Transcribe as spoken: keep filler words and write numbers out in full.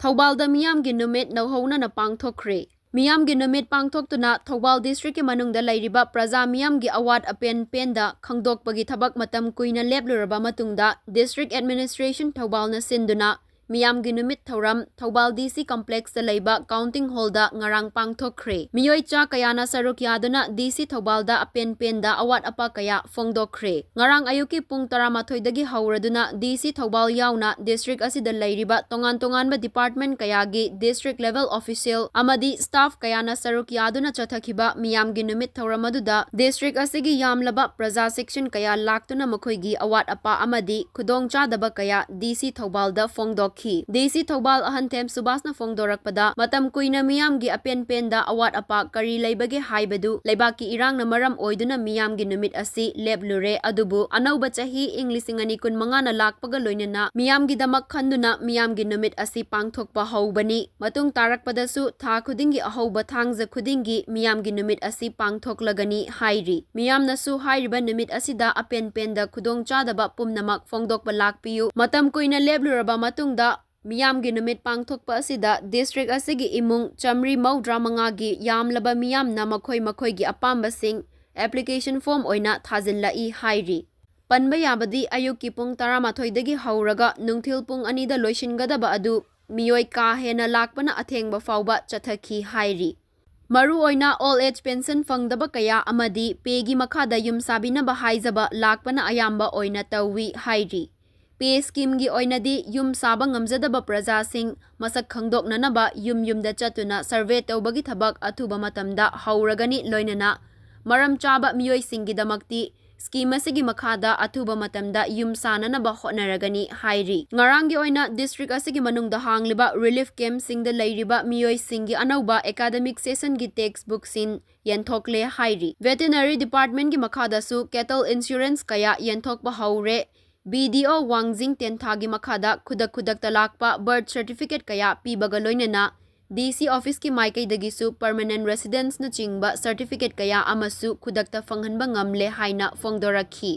ꯊꯧꯕꯥꯜꯗ ꯃꯤꯌꯥꯝꯒꯤ ꯅꯨꯃꯤꯠ ꯅꯧꯍꯧꯅꯅ ꯄꯥꯡꯊꯣꯛꯈ꯭ꯔꯦ꯫ ꯃꯤꯌꯥꯝꯒꯤ ꯅꯨꯃꯤꯠ ꯄꯥꯡꯊꯣꯛꯇꯨꯅ ꯊꯧꯕꯥꯜ districtꯀꯤ ꯃꯅꯨꯡꯗ ꯂꯩꯔꯤꯕ ꯄ꯭ꯔꯖꯥ ꯃꯤꯌꯥꯝꯒꯤ ꯑꯋꯥꯠ ꯑꯄꯦꯟ ꯄꯦꯟꯗ ꯈꯪꯗꯣꯛꯄꯒꯤ ꯊꯕꯛ ꯃꯇꯝ ꯀꯨꯏꯅ ꯂꯦꯞꯂꯨꯔꯕ ꯃꯇꯨꯡꯗ district administration ꯊꯧꯕꯥꯜꯅ ꯁꯤꯟꯗꯨꯅ ꯃꯤꯌꯥꯝꯒꯤ ꯅꯨꯃꯤꯠ ꯊꯧꯔꯝ ꯊꯧꯕꯥꯜ DC complexꯇ ꯂꯩꯕ counting hallꯗ ꯉꯔꯥꯡ ꯄꯥꯡꯊꯣꯛꯈ꯭ꯔꯦ꯫ ꯃꯤꯑꯣꯏ ꯆꯥ ꯀꯌꯥꯅ ꯁꯔꯨꯛ ꯌꯥꯗꯨꯅ DC ꯊꯧꯕꯥꯜꯗ ꯑꯄꯦꯟ ꯄꯦꯟꯗ ꯑꯋꯥꯠ ꯑꯄꯥ ꯀꯌꯥ ꯐꯣꯡꯗꯣꯛꯈ꯭ꯔꯦ꯫ ꯉꯔꯥꯡ ꯑꯌꯨꯛꯀꯤ ꯄꯨꯡ ꯇꯔꯥꯃꯥꯊꯣꯏꯗꯒꯤ ꯍꯧꯔꯗꯨꯅ DC ꯊꯧꯕꯥꯜ ꯌꯥꯎꯅ district ꯑꯁꯤꯗ ꯂꯩꯔꯤꯕ ꯇꯣꯉꯥꯟ ꯇꯣꯉꯥꯟꯕ department ꯀꯌꯥꯒꯤ district level official ꯑꯃꯗꯤ staff ꯀꯌꯥꯅ ꯁꯔꯨꯛ ꯌꯥꯗꯨꯅ ꯆꯠꯊꯈꯤꯕ ꯃꯤꯌꯥꯝꯒꯤ ꯅꯨꯃꯤꯠ ꯊꯧꯔꯝ ꯑꯗꯨꯗ district ꯑꯁꯤꯒꯤ ꯌꯥꯝꯂꯕ ꯄ꯭ꯔꯖꯥ section ꯀꯌꯥ ꯂꯥꯛꯇꯨꯅ ꯃꯈꯣꯏꯒꯤ ꯑꯋꯥꯠ ꯑꯄꯥ ꯑꯃꯗꯤ ꯈꯨꯗꯣꯡꯆꯥꯗꯕ ꯀꯌꯥ DC ꯊꯧꯕꯥꯜꯗ ꯐꯣꯡꯗꯣꯛꯈꯤ꯫ DC ꯊꯧꯕꯥꯜ ꯑꯍꯟꯊꯦꯝ ꯁꯨꯕꯥꯁꯅ ꯐꯣꯡꯗꯣꯔꯛꯄꯗ, ꯃꯇꯝ ꯀꯨꯏꯅ ꯃꯤꯌꯥꯝꯒꯤ ꯑꯄꯦꯟ ꯄꯦꯟꯗ ꯑꯋꯥꯠ ꯑꯄꯥ ꯀꯔꯤ ꯂꯩꯕꯒꯦ ꯍꯥꯏꯕꯗꯨ ꯂꯩꯕꯥꯛꯀꯤ ꯏꯔꯥꯡꯅ ꯃꯔꯝ ꯑꯣꯏꯗꯨꯅ ꯃꯤꯌꯥꯝꯒꯤ ꯅꯨꯃꯤꯠ ꯑꯁꯤ ꯂꯦꯞꯂꯨꯔꯦ, ꯑꯗꯨꯕꯨ ꯑꯅꯧꯕ ꯆꯍꯤ ꯏꯪ ꯂꯤꯁꯤꯡ ꯑꯅꯤ ꯀꯨꯟꯃꯉꯥꯅ ꯂꯥꯛꯄꯒ ꯂꯣꯏꯅꯅ ꯃꯤꯌꯥꯝꯒꯤꯗꯃꯛ ꯈꯟꯗꯨꯅ ꯃꯤꯌꯥꯝꯒꯤ ꯅꯨꯃꯤꯠ ꯑꯁꯤ ꯄꯥꯡꯊꯣꯛꯄ ꯍꯧꯕꯅꯤ꯫ ꯃꯇꯨꯡ ꯇꯥꯔꯛꯄꯗꯁꯨ ꯊꯥ ꯈꯨꯗꯤꯡꯒꯤ ꯑꯍꯧꯕ ꯊꯥꯡꯖ ꯈꯨꯗꯤꯡꯒꯤ ꯃꯤꯌꯥꯝꯒꯤ ꯅꯨꯃꯤꯠ ꯑꯁꯤ ꯄꯥꯡꯊꯣꯛꯂꯒꯅꯤ ꯍꯥꯏꯔꯤ꯫ ꯃꯤꯌꯥꯝꯅꯁꯨ ꯍꯥꯏꯔꯤꯕ ꯅꯨꯃꯤꯠ ꯑꯁꯤꯗ ꯑꯄꯦꯟ ꯄꯦꯟꯗ ꯈꯨꯗꯣꯡꯆꯥꯗꯕ ꯄꯨꯝꯅꯃꯛ ꯐꯣꯡꯗꯣꯛꯄ ꯂꯥꯛꯄꯤꯌꯨ꯫ ꯃꯇꯝ ꯀꯨꯏꯅ ꯂꯦꯞꯂꯨꯔꯕ ꯃꯇꯨꯡꯗ ꯃꯤꯌꯥꯝꯒꯤ ꯅꯨꯃꯤꯠ ꯄꯥꯡꯊꯣꯛꯄ ꯑꯁꯤꯗ district ꯑꯁꯤꯒꯤ ꯏꯃꯨꯡ ꯆꯥꯃꯔꯤ ꯃꯧꯗ꯭ꯔꯥ ꯃꯉꯥꯒꯤ ꯌꯥꯝꯂꯕ ꯃꯤꯌꯥꯝꯅ ꯃꯈꯣꯏ ꯃꯈꯣꯏꯒꯤ ꯑꯄꯥꯝꯕꯁꯤꯡ application form ꯑꯣꯏꯅ ꯊꯥꯖꯤꯜꯂꯛꯏ ꯍꯥꯏꯔꯤ꯫ ꯄꯟꯕ ꯌꯥꯕꯗꯤ, ꯑꯌꯨꯛꯀꯤ ꯄꯨꯡ ꯇꯔꯥꯃꯥꯊꯣꯏꯗꯒꯤ ꯍꯧꯔꯒ ꯅꯨꯡꯊꯤꯜ ꯄꯨꯡ ꯑꯅꯤꯗ ꯂꯣꯏꯁꯤꯟꯒꯗꯕ ꯑꯗꯨ ꯃꯤꯑꯣꯏ ꯀꯥ ꯍꯦꯟꯅ ꯂꯥꯛꯄꯅ ꯑꯊꯦꯡꯕ ꯐꯥꯎꯕ ꯆꯠꯊꯈꯤ ꯍꯥꯏꯔꯤ꯫ ꯃꯔꯨꯑꯣꯏꯅ old age pension ꯐꯪꯗꯕ ꯀꯌꯥ ꯑꯃꯗꯤ payꯒꯤ ꯃꯈꯥꯗ ꯌꯨꯝ ꯁꯥꯕꯤꯅꯕ ꯍꯥꯏꯖꯕ ꯂꯥꯛꯄꯅ ꯑꯌꯥꯝꯕ ꯑꯣꯏꯅ ꯇꯧꯏ ꯍꯥꯏꯔꯤ꯫ Pay schemeꯒꯤ ꯑꯣꯏꯅꯗꯤ ꯌꯨꯝ ꯁꯥꯕ ꯉꯝꯖꯗꯕ ꯄ꯭ꯔꯖꯥꯁꯤꯡ ꯃꯁꯛ ꯈꯪꯗꯣꯛꯅꯅꯕ ꯌꯨꯝ ꯌꯨꯝꯗ ꯆꯠꯇꯨꯅ survey ꯇꯧꯕꯒꯤ ꯊꯕꯛ ꯑꯊꯨꯕ ꯃꯇꯝꯗ ꯍꯧꯔꯒꯅꯤ, ꯂꯣꯏꯅꯅ ꯃꯔꯝ ꯆꯥꯕ ꯃꯤꯑꯣꯏꯁꯤꯡꯒꯤꯗꯃꯛꯇꯤ scheme ꯑꯁꯤꯒꯤ ꯃꯈꯥꯗ ꯑꯊꯨꯕ ꯃꯇꯝꯗ ꯌꯨꯝ ꯁꯥꯅꯅꯕ ꯍꯣꯠꯅꯔꯒꯅꯤ ꯍꯥꯏꯔꯤ꯫ ꯉꯔꯥꯡꯒꯤ ꯑꯣꯏꯅ district ꯑꯁꯤꯒꯤ ꯃꯅꯨꯡꯗ ꯍꯥꯡꯂꯤꯕ relief campꯁꯤꯡꯗ ꯂꯩꯔꯤꯕ ꯃꯤꯑꯣꯏꯁꯤꯡꯒꯤ ꯑꯅꯧꯕ academic sessionꯒꯤ textbookꯁꯤꯡ ꯌꯦꯟꯊꯣꯛꯂꯦ ꯍꯥꯏꯔꯤ꯫ Veterinary departmentꯀꯤ ꯃꯈꯥꯗꯁꯨ cattle insurance ꯀꯌꯥ ꯌꯦꯟꯊꯣꯛꯄ ꯍꯧꯔꯦ꯫ BDO ꯋꯥꯡꯖꯤꯡ ꯇꯦꯟꯊꯥꯒꯤ ꯃꯈꯥꯗ ꯈꯨꯗꯛ ꯈꯨꯗꯛꯇ ꯂꯥꯛꯄ birth certificate ꯀꯌꯥ ꯄꯤꯕꯒ ꯂꯣꯏꯅꯅ DC officeꯀꯤ ꯃꯥꯏꯀꯩꯗꯒꯤꯁꯨ permanent residenceꯅꯆꯤꯡꯕ certificate ꯀꯌꯥ ꯑꯃꯁꯨ ꯈꯨꯗꯛꯇ ꯐꯪꯍꯟꯕ ꯉꯝꯂꯦ ꯍꯥꯏꯅ ꯐꯣꯡꯗꯣꯔꯛꯈꯤ꯫